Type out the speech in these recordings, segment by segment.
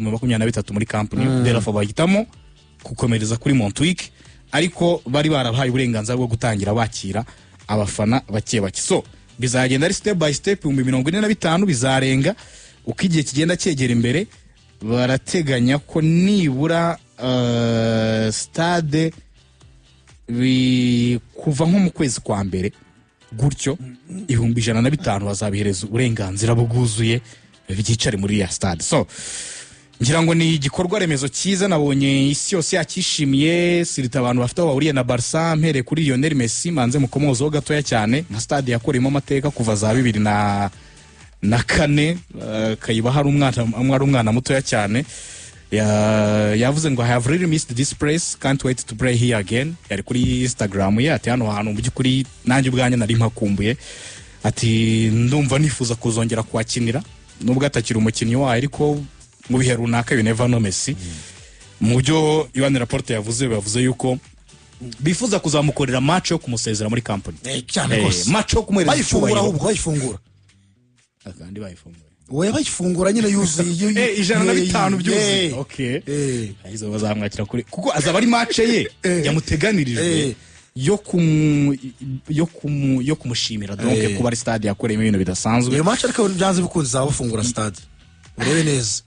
23,000 muri Camp Nou. Therefore bahitamo gukomereza kuri Montjuic, ariko bari barabahaye uburenganzira bwo gutangira bakira abafana bake bake. So bizagenda ari step by step, 45,000 bizarenga uko igihe kigenda cyegera imbere. Barateganya ko nibura stade kuva nko mu kwezi kwa mbere gutyo, 105,000 bazabihereza uburenganzira bwuzuye byicare muri ya stade. So ngira ngo ni igikorwa remezo cyiza, nabonye isi yose yakishimiye, surtout abantu bafite aho bahuriye na Barca. Mpereye kuri Lionel Messi, manze mukomozeho gatoya cyane, nka stade yakoreyemo amateka kuva za bibiri na kane, kayiba hari umwana mutoya cyane. Yavuze ngo "I have really missed this place, can't wait to play here again." Yari kuri Instagram ye, ati "Hano hantu mu by'ukuri nanjye ubwanjye nari mpakumbuye," ati "Ndumva nifuza kuzongera kuhakinira," nubwo atakiri umukinnyi wayo, ariko mu bihe runaka, you never know Messi. Mu byo Joan Laporta yavuze, yavuze yuko bifuza kuzamukorera match yo kumusezera muri Camp Nou. Cyane rwose. Match yo kumuhereza Bayifungura. icyubahiro. Ahubwo bayifungura. Kandi bayifunguye. Oya, bayifungura nyine yuzuye. 105 byuzuye. Okay. Izo bazamwakira kuri, kuko azaba ari match ye yamuteganirijwe yo kumushimira, donc kuba ari stade yakoreyemo ibintu bidasanzwe. Iyo match ariko byanze bikunze izaba bafungura stade, urebe neza.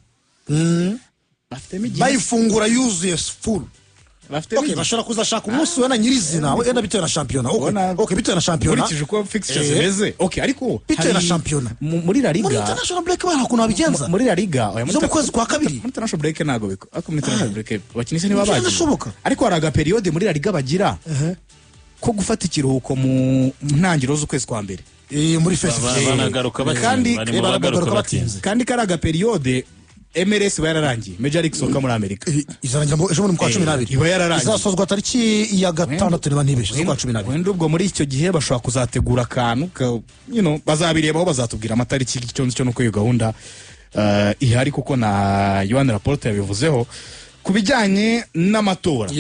Bafitemo igihe. Bayifungura yuzuye full. Bafitemo Okay, igihe. bashobora kuzashaka umunsi wenda nyirizina, wenda bitewe na shampiyona. Okay, okay, bitewe na shampiyona. Nkurikije uko fixtures zimeze, okay, ariko Bitewe na shampiyona. Muri La Liga, Muri international break bana ukuntu babigenza. Muri La Liga, oya, Zo mu kwezi kwa kabiri. muri international break ntabwo biko, ariko muri international break abakinnyi se niba bagiye? Birashoboka. Ariko hari aga période muri La Liga bagira ko gufata ikiruhuko mu ntangiriro z'ukwezi kwa mbere. Muri festive. Banagaruka batinze. Kandi Bari mu banagaruka bagaruka batinze. batinze. Kandi kari aga période MLS iba yararangiye, Major League Soccer muri Amerika. Izarangira ejo bundi mu kwa 12. Iba yararangiye. Izasozwa tariki ya 6, niba ntibeshye, z'ukwa 12. Wenda ubwo muri icyo gihe bashobora kuzategura akantu bazabireba aho bazatubwira amatariki. Icyo nzi cyo nuko iyo gahunda ihari, kuko na Joan Laporta yabivuzeho ku bijyanye n'amatora.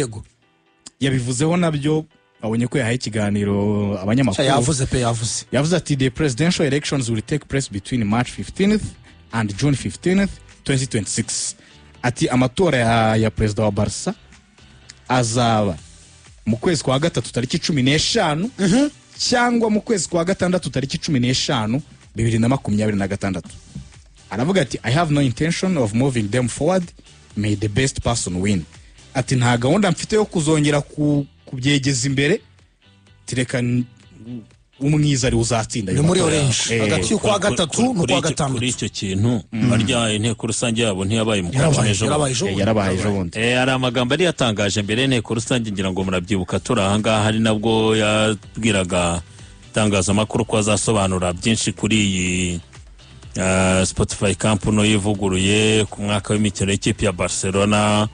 Yabivuzeho nabyo, abonye ko yahaye ikiganiro abanyamakuru. Yavuze pe, yavuze. Yavuze ati "The presidential elections will take place between March 15th and June 15th 2026." Ati amatora ya perezida wa Barca azaba mu kwezi kwa gatatu tariki 15 cyangwa mu kwezi kwa gatandatu tariki 15 2026. Aravuga ati "I have no intention of moving them forward. May the best person win." Ati nta gahunda mfite yo kuzongera kubyegeza imbere, tireka umwiza ari uzatsinda ayo Ni muri matora. orange. Hagati y'ukwa gatatu n'ukwa gatandatu. Kuri icyo kintu, barya inteko rusange yabo ntiyabaye mu kwa 10 Yarabaye. ejo bundi? Yarabaye ejo bundi. Yarabaye ejo bundi. Hari amagambo yari yatangaje mbere y'inteko rusange, ngira ngo murabyibuka turi ahangaha, hari nabwo yabwiraga itangazamakuru ko azasobanura byinshi kuri iyi Spotify Camp Nou yivuguruye, ku mwaka w'imikino y'ikipe ya Barcelona,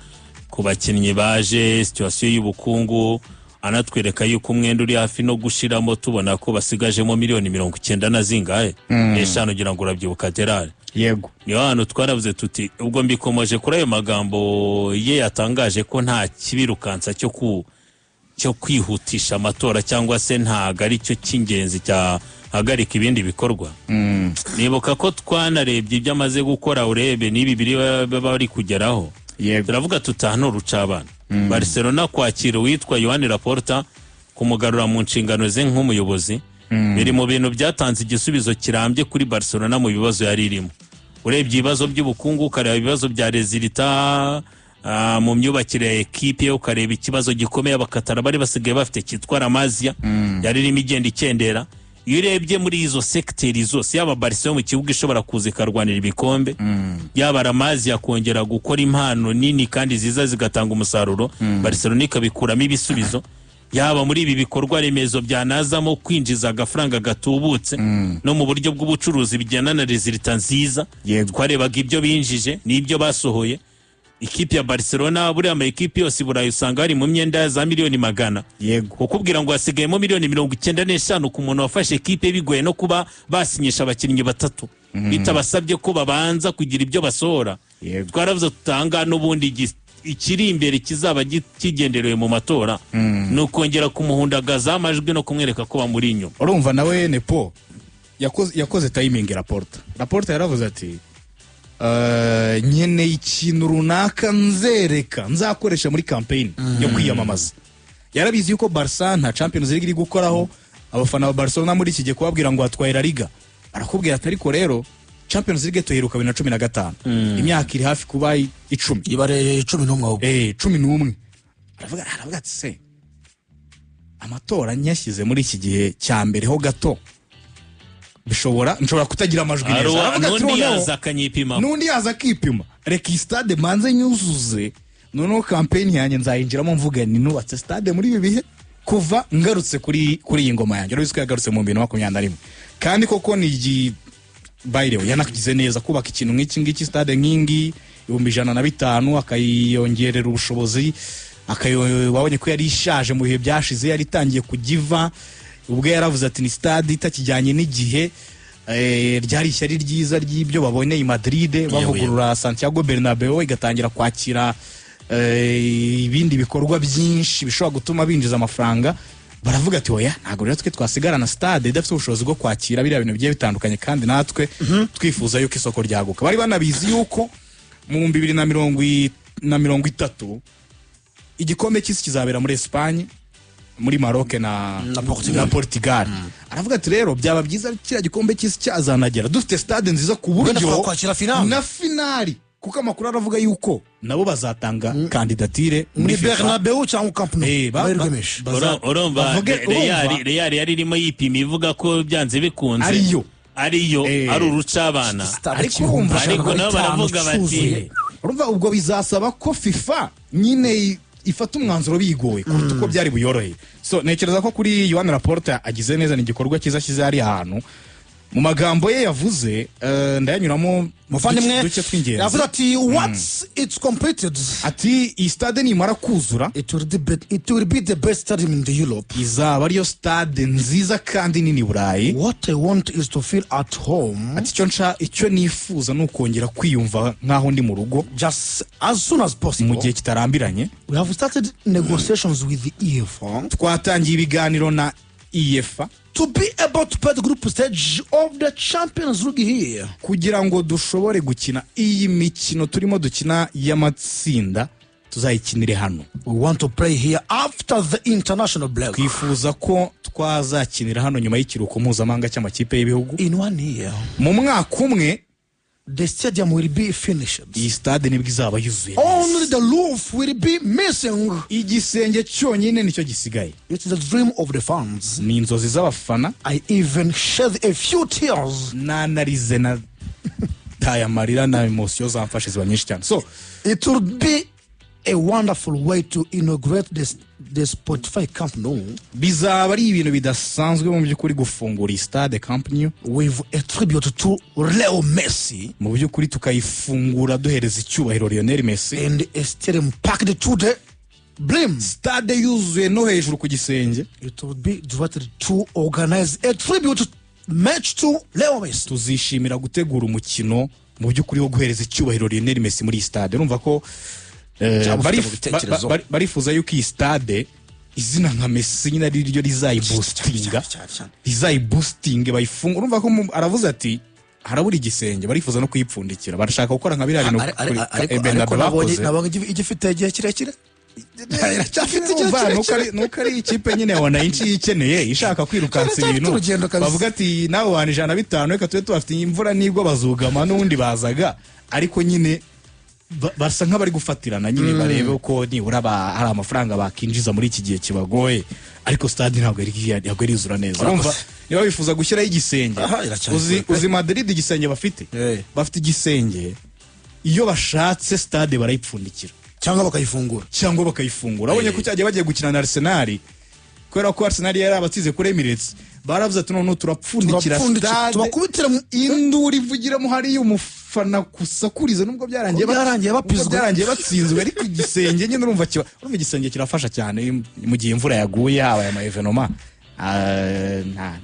ku bakinnyi baje, situation y'ubukungu, anatwereka yuko umwenda uri hafi no gushiramo, tubona ko basigajemo miliyoni 90 na zingahe n'eshanu, ngira ngo urabyibuka, Gerard. Yego. Niyo hantu twaravuze tuti ubwo mbikomoje kuri ayo magambo ye yatangaje ko nta kibirukansa cyo kwihutisha amatora, cyangwa se ntago ari cyo cy'ingenzi cyahagarika ibindi bikorwa. Nibuka ko twanarebye ibyo amaze gukora, urebe n'ibi biri baba bari kugeraho. Turavuga tutanu ruca abana Barcelona kwakira uwitwa Joan Laporta, kumugarura mu nshingano ze nk'umuyobozi, biri mu bintu byatanze igisubizo kirambye kuri Barcelona mu bibazo yari irimo. Urebye ibibazo by'ubukungu, ukareba ibibazo bya résultats mu myubakire ya ekipe, ukareba ikibazo gikomeye Abakatara bari basigaye bafite cyitwa La Masia yari irimo igenda ikendera, iyo urebye muri izo segiteri zose, yaba Barcelona mu kibuga ishobora kuza ikarwanira ibikombe, yaba La Masia kongera gukora impano nini kandi ziza zigatanga umusaruro, Barcelona ikabikuramo ibisubizo, yaba muri ibi bikorwa remezo byanazamo kwinjiza agafaranga gatubutse, no mu buryo bw'ubucuruzi bijyana na résultats nziza. Twarebaga ibyo binjije n'ibyo basohoye. Ikipe ya Barcelona, buriya ama ekipi yose i Burayi usanga bari mu myenda ya za miliyoni magana. Kukubwira ngo hasigayemo miliyoni 95 ku muntu wafashe ekipe bigoye no kuba basinyisha abakinnyi batatu bitabasabye ko babanza kugira ibyo basohora. Twaravuze tutanga n'ubundi ikiri imbere kizaba kigenderewe mu matora ni ukongera kumuhundagaza amajwi no kumwereka ko bamuri inyuma. Urumva nawe nepo yakoze timing. Laporta yaravuze ati Nkeneye ikintu runaka nzereka, nzakoresha muri campaign yo kwiyamamaza. Yarabizi yuko Barca nta Champions League iri gukoraho. Abafana ba Barcelona muri iki gihe kubabwira ngo atwaye La Liga, barakubwira ati: "Ariko rero Champions League tuheruka 2015, imyaka iri hafi kuba 10." Ibare 11 ahubwo. 11. Aravuga ati: "Se amatora nyashyize muri iki gihe cya mbere ho gato, bishobora, nshobora kutagira amajwi Hari neza." Aravuga ati: n'undi "Noneho yaza akanyipima." N'undi yaza akipima, reka iyi stade manze nyuzuze, noneho campaign yanjye nzayinjiramo mvuga ni nubatse stade muri ibi bihe kuva ngarutse kuri iyi ngoma yanjye." Urabizi ko yagarutse mu 2021, kandi koko ni igi by the way yanagize neza kubaka ikintu nk'iki ngiki, stade nk'ingi 105,000, akayongerera ubushobozi, wabonye ko yari ishaje mu bihe byashize, yari itangiye kugiva, ubwo yaravuze ati ni stade itakijyanye n'igihe. Ryari ishyari ryiza ry'ibyo babonye i Madrid, bavugurura Santiago Bernabeu, igatangira kwakira ibindi bikorwa byinshi bishobora gutuma binjiza amafaranga. Baravuga ati: "Oya, ntabwo rero twe twasigarana stade idafite ubushobozi bwo kwakira biriya bintu bigiye bitandukanye, kandi natwe twifuza yuko isoko ryaguka." Bari banabizi yuko mu 2030 igikombe cy'isi kizabera muri Espagne, muri Maroc na, Na Portugal. Na Portugal. Aravuga ati: "Rero byaba byiza kiriya gikombe cy'isi cyazanagera dufite stade nziza ku Wenda buryo twakwakira finale. Na finali, kuko amakuru aravuga yuko nabo bazatanga kandidatire muri Ni FIFA. Bernabeu cyangwa Camp Nou, amahirwe menshi. Urumva urumva Real yari irimo yipima, ivuga ko byanze bikunze Ariyo. ariyo, ari urucabana. Stade Ariko igihumbi urumva- ijana Ariko na nabo bitanu baravuga bati- cyuzuye. Urumva ubwo bizasaba ko FIFA nyine ifata umwanzuro bigoye kuruta uko byari buyoroheye. So ntekereza ko kuri Joan Laporta agize neza, ni igikorwa cyiza ashyize hariya hantu. Mu magambo ye yavuze, ndayanyuramo Muvandimwe duke tw'ingenzi. yavuze ati: "Once it's completed," Ati iyi stade nimara kuzura, It will be the best stadium in the Europe." izaba ariyo stade nziza kandi nini i Burayi. "What I want is to feel at home." Ati icyo nifuza ni ukongera kwiyumva nk'aho ndi mu rugo "Just as soon as possible." mu gihe kitarambiranye. "We have started negotiations with the UEFA Twatangiye ibiganiro na UEFA to be able to play the group stage of the Champions League here." kugira ngo dushobore gukina iyi mikino turimo dukina y'amatsinda, tuzayikinire hano. "We want to play here after the international break." Twifuza ko twazakinira hano nyuma y'ikiruhuko mpuzamahanga cy'amakipe y'ibihugu. "In one year, Mu mwaka umwe, the stadium will be finished. iyi stade nibwo izaba yuzuye Only neza. the roof will be missing." Igisenge cyonyine nicyo gisigaye. "It's the dream of the fans." Ni inzozi z'abafana. "I even shed a few tears." Nanarize, na taye amarira na émotion zamfashe ziba nyinshi cyane, so "It will be a wonderful way to inaugurate the Spotify Camp Nou Bizaba ari ibintu bidasanzwe mu by'ukuri gufungura iyi stade Camp Nou with a tribute to Leo Messi mu by'ukuri tukayifungura duhereza icyubahiro Lionel Messi and a stadium packed to the brim. stade yuzuye no hejuru ku gisenge. It would be delighted to organize a tribute match to Leo Messi." Tuzishimira gutegura umukino mu by'ukuri wo guhereza icyubahiro Lionel Messi muri iyi stade. Urumva ko Cyaba ufite mu bitekerezo. barifuza yuko iyi stade izina nka Messi nyine ari ryo rizayiboostinga, Cyane, cyane. rizayiboostinge, bayifunga. Urumva ko aravuze ati harabura igisenge, barifuza no kuyipfundikira, barashaka gukora nka biriya bintu kuri Ariko Bernabeu nabonye bakoze. nabonye igifite igihe kirekire, iracyafite igihe Urumva, kirekire. nuko ari ikipe nyine ya wananchi yikeneye, ishaka kwirukansa Iracyafite ibintu, urugendo kabisa. bavuga ati nawe bantu 105, reka tube tubafite, imvura nibwo bazugama n'ubundi bazaga, ariko nyine basa nk'abari gufatirana nyine, barebe uko nibura hari amafaranga bakinjiza muri iki gihe kibagoye, ariko stade ntabwo yari yuzura neza. Urumva niba bifuza gushyiraho igisenge, Aha, iracyari uzi, kure pe. uzi Madrid igisenge bafite? Bafite igisenge, iyo bashatse stade barayipfundikira cyangwa bakayifungura. Cyangwa bakayifungura. Abonye ko cyagiye bagiye gukina na Arsenal, kubera ko Arsenal yari abatsinze kuri Emirates, baravuze ati noneho turapfundikira Turapfundikira, stade, tubakubitira induru ivugiramo hariya, umufana kusakuriza, nubwo byarangiye Byarangiye bapizwe. Nubwo byarangiye batsinzwe, ariko igisenge nyine urumva kiba, urumva igisenge kirafasha cyane mu gihe imvura yaguye, habaye ama événement,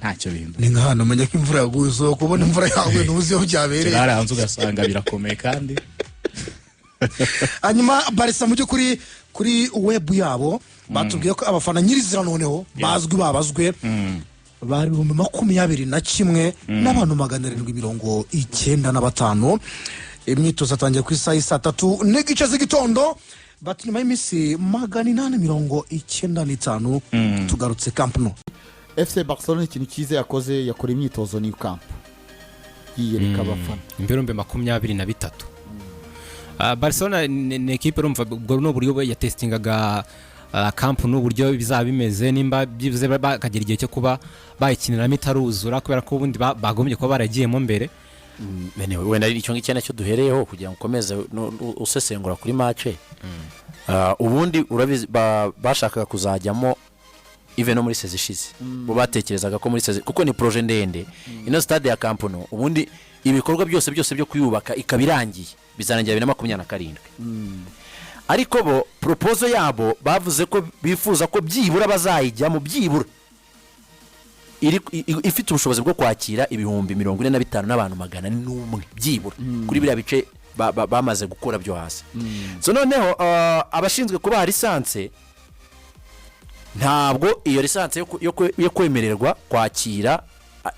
ntacyo bihindura. Ni nka hano umenya ko imvura yaguye, usohoka kubona imvura yaguye, ntuzi aho byabereye. Hari hanze ugasanga birakomeye kandi. Hanyuma Barça mu by'ukuri kuri web yabo batubwiye ko abafana nyirizina noneho bazwi babazwe bari 21,795. Imyitozo atangiye ku isaha y'i 3:30 z'igitondo. Bati nyuma y'iminsi 895 tugarutse Camp Nou. FC Barcelona, ikintu cyiza yakoze, yakora imyitozo Nou Camp, yiyereka abafana. 23,000. Barcelona ni ekipe, urumva ubwo ni uburyo yatesitingaga Camp, n'uburyo bizaba bimeze, nimba byibuze bakagira igihe cyo kuba bayikiniramo itaruzura, kubera ko ubundi bagombye kuba baragiyemo mbere. Anyway, wenda icyo ngicyo nacyo duhereyeho kugira ngo ukomeze usesengura kuri match. Ubundi urabizi, bashakaga kuzajyamo even no muri saison ishize. Bo batekerezaga ko muri saison, kuko ni projet ndende ino stade ya Camp Nou, ubundi ibikorwa byose byose byo kuyubaka ikaba irangiye, bizarangira 2027. Ariko bo proposal yabo bavuze ko bifuza ko byibura bazayijyamo byibura ifite ubushobozi bwo kwakira 45,401 n'abantu byibura kuri biriya bice bamaze gukora byo hasi. So noneho abashinzwe kubaha licence, ntabwo iyo licence yo kwemererwa kwakira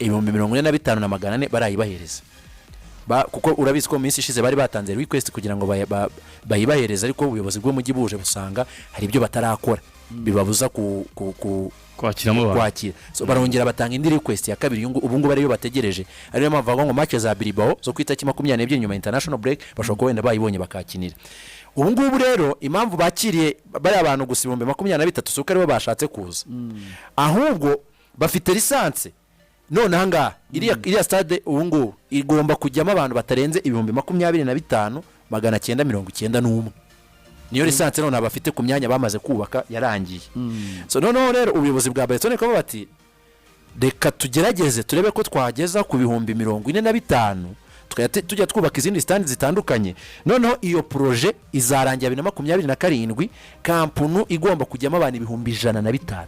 45,400 barayibahereza. Kuko urabizi ko mu minsi ishize bari batanze request kugira ngo bayibahereze, ariko ubuyobozi bw'umujyi buje busanga hari ibyo batarakora bibabuza ku kwakiramo abantu. Kwakira. So, barongera batanga indi request ya kabiri, ubu ngubu ariyo bategereje. Ariyo mpamvu bavuga ngo match za Bilbao zo ku itariki 22 nyuma ya international break bashobora kuba wenda bayibonye bakakinira. Ubu ngubu rero impamvu bakiriye bariya bantu gusa 23,000, si uko aribo bashatse kuza, ahubwo bafite licence. None ahangaha iriya stade ubu ngubu igomba kujyamo abantu batarenze 25,991, niyo licence none bafite ku myanya bamaze kubaka yarangiye. So noneho rero ubuyobozi bwa Barcelona bakavuga bati reka tugerageze turebe ko twageza ku 45,000, tukajya tujya twubaka izindi stand zitandukanye. Noneho iyo projet izarangira 2027, Camp Nou igomba kujyamo abantu 105,000.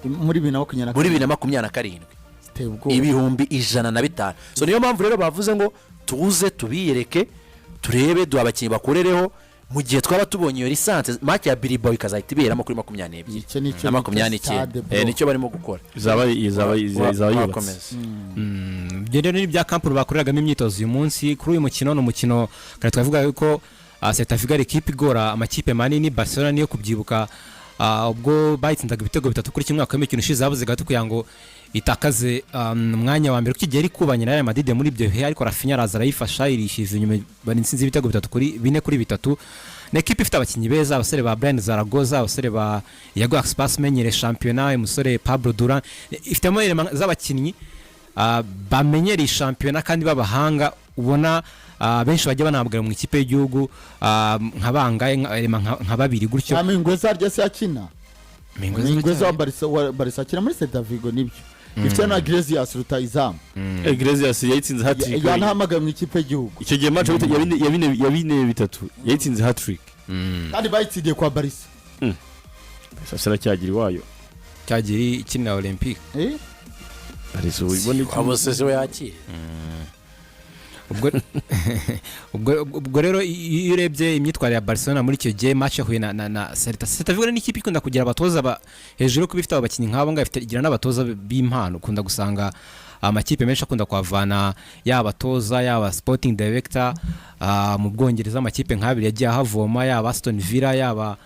Muri 2027? Muri 2027. Ziteye ubwoba. 105,000. So niyo mpamvu rero bavuze ngo tuze tubiyereke, turebe, duha abakinnyi bakorereho mu gihe twaba tubonye iyo licence, match ya Bilbao ikazahita iberamo kuri 22 Icyo nicyo na bita 29. stade, bro. Nicyo barimo gukora. Izaba yubatse. Wakomeza. Ibyo rero ni ibya Camp Nou bakoreragamo imyitozo uyu munsi. Kuri uyu mukino, ni umukino kare twavuga yuko Celta Vigo ari ikipe igora amakipe manini. Barcelona niyo kubyibuka, ubwo bayitsindaga ibitego 3-1 mwaka w'imikino ishize, habuze gato kugira ngo itakaze umwanya wa mbere, kuko igihe iri kubanye na Real Madrid muri ibyo bihe, ariko Raphinha araza arayifasha, irishyuza inyuma, bari intsinzi y'ibitego 3 kuri 4-3. Ni ekipe ifite abakinnyi beza, abasore ba Brian Zaragoza, abasore ba Iago Aspas umenyereye shampiyona, umusore Pablo Duran. Ifitemo éléments z'abakinnyi bamenyereye shampiyona kandi b'abahanga, ubona benshi bajya banahabwa mu ikipe y'igihugu, nka bangahe, éléments nka babiri gutyo. Nta Mingueza harya se akina? Mingueza. Mingueza wa Barca, wa Barca akina muri Celta Vigo, nibyo. Ifite na Iglesias rutayizamu. Iglesias yayitsinze hat-trick. Yanahamagaye mu ikipe y'igihugu. Icyo gihe match ya 4-3 yayitsinze hat-trick. Kandi bayitsindiye kwa Barca. Sasa iracyagira iwayo. Cyagiye ikinira Olympique. Eh? Barca ubu ibona iki? Abo se we yakira. Ubwo rero iyo urebye imyitwarire ya Barcelona muri icyo gihe, match yahuye na Celta. Celta Vigo ni ikipe ikunda kugira abatoza hejuru yo kuba ifite abo bakinnyi nk'abo ngabo, ifite igira n'abatoza b'impano. Ukunda gusanga amakipe menshi akunda kuhavana yaba abatoza, yaba sporting director. Mu Bwongereza amakipe nk'abiri yagiye ahavoma, yaba Aston Villa, yaba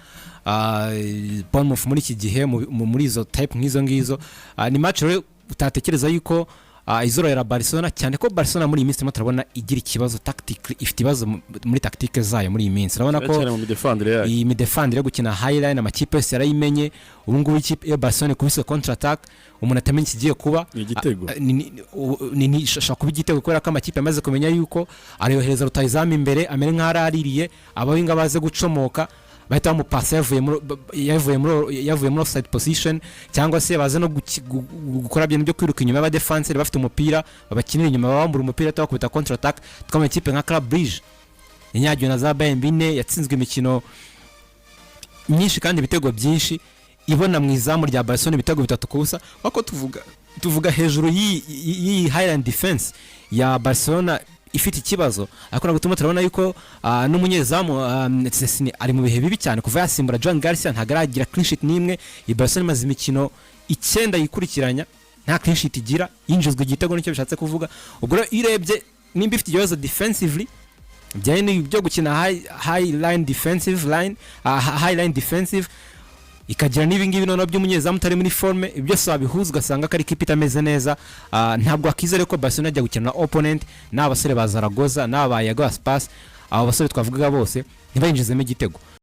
Bournemouth muri iki gihe, muri izo type nk'izo ngizo. Ni match rero utatekereza yuko izorohera Barcelona, cyane ko Barcelona muri iyi minsi turimo turabona igira ikibazo tactically, ifite ibibazo muri tactique zayo muri iyi minsi. Urabona ko cyane mu midefandire yayo. Iyi midefandire yo gukina high line, amakipe yose yarayimenye. Ubu ngubu ikipe iyo Barcelona ikubise counter attack, umuntu atamenya ikigiye kuba. Ni igitego. Ishobora kuba igitego, kubera ko amakipe amaze kumenya yuko arayohereza rutayizamu imbere amere nk'aho araririye, abawinga baze gucomoka, bahita bamupasa yavuye muri offside position, cyangwa se baze no gukora ibintu byo kwiruka inyuma y'abadefanseri bafite umupira, babakinira inyuma, babambura umupira, bahita bakubita counter attack. Twabonye ikipe nka Club Brugge yanyagiwe na za Bayern 4, yatsinzwe imikino myinshi kandi ibitego byinshi, ibona mu izamu rya Barcelona ibitego 3-0. Wako tuvuga hejuru y'iyi high line defense ya Barcelona ifite ikibazo, ariko ntabwo turimo turabona yuko n'umunyezamu Szczesny ari mu bihe bibi cyane. Kuva yasimbura Joan Garcia ntabwo aragira clean sheet n'imwe. Iyi Barcelona imaze imikino 9 yikurikiranya nta clean sheet igira, yinjizwa igitego, nicyo bishatse kuvuga. Ubwo rero iyo urebye Nimba ifite ikibazo defensively bijyanye n'ibyo gukina high line defensive line, high line defensive, ikagira n'ibingibi noneho by'umunyezamu utari muri forme, ibyo byose wabihuza ugasanga ko ari ikipe itameze neza. Ntabwo wakizere ko Barcelona ajya gukina na opponent n'aba basore ba Zaragoza n'aba ba Iago Aspas, abo basore twavugaga bose, ntibayinjizemo igitego.